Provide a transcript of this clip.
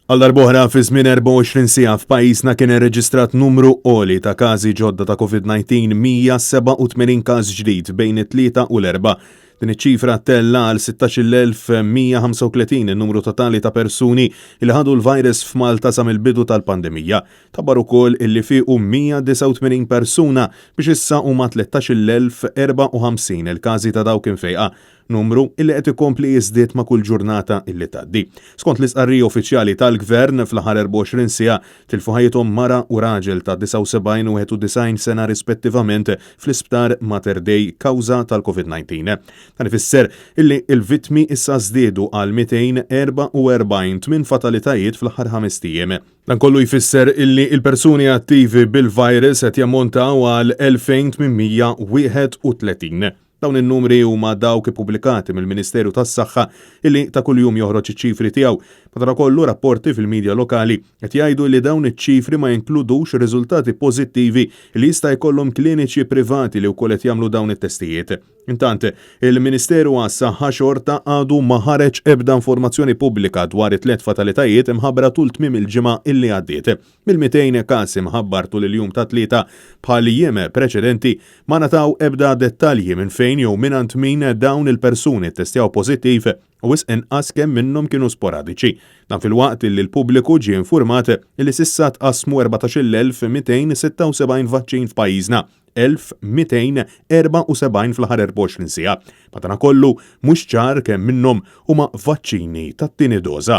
Għal darb'oħra fi żmien 24 siegħa f'pajjiżna kien irreġistrat numru għoli ta' każi ġodda ta' COVID-19, 187 każ ġdid bejn it-Tlieta u l-Erbgħa. Din iċ-ċifra ttella' għal 16,135 in-numru totali ta' persuni li ħadu l-virus f'Malta sa mill-bidu tal-pandemija. Tħabbar ukoll illi fiequ 189 persuna biex issa huma 13,054 il-każi ta' dawk imfejqa. numru illi qed ikompli jiżdied ma' kull ġurnata illi tgħaddi. Skont l-istqarrija uffiċjali tal-Gvern, fl-aħħar 24 siegħa tilfu ħajjithom mara u raġel ta' 79 u 91 sena rispettivament fl-Isptar Mater Dei kawża tal-Covid-19. Dan ifisser illi l-vittmi issa żdiedu għal 244, tmien fatalitajiet fl-aħħar ħamest ijiem. Dan kollu jfisser illi l-persuni attivi bil-virus qed jammontaw għal 2831. Dawn in-numri huma dawk ippubblikati mill-Ministeru tas-Saħħa illi ta' kuljum joħroġ iċ-ċifri tiegħu. Madankollu rapporti fil-media lokali qed jgħidu li dawn iċ-ċifri ma jinkludux riżultati pożittivi li jista' jkollhom kliniċi privati li wkoll qed jagħmlu dawn it-testijiet. Intant, il-Ministeru għas-Saħħa xorta għadu ma ħareġ ebda informazzjoni pubblika dwar it-tliet fatalitajiet imħabbra tul tmiem il-ġimgħa illi għaddiet. Mill-200 każ imħabbar tul il-jum tat-Tlieta, bħal jiem preċedenti, ma ngħataw ebda dettalji minn fejn jew mingħand min dawn il-persuni ttestjaw pożittiv u wisq inqas kemm minnhom kienu sporadiċi. Dan filwaqt li l-pubbliku ġie infurmat li s'issa tqassmu 14,276 vaċċin f'pajjiżna, 1,274 fl-aħħar 24 siegħa. Madankollu, mhux ċar kemm minnhom huma vaċċini tat-tieni doża.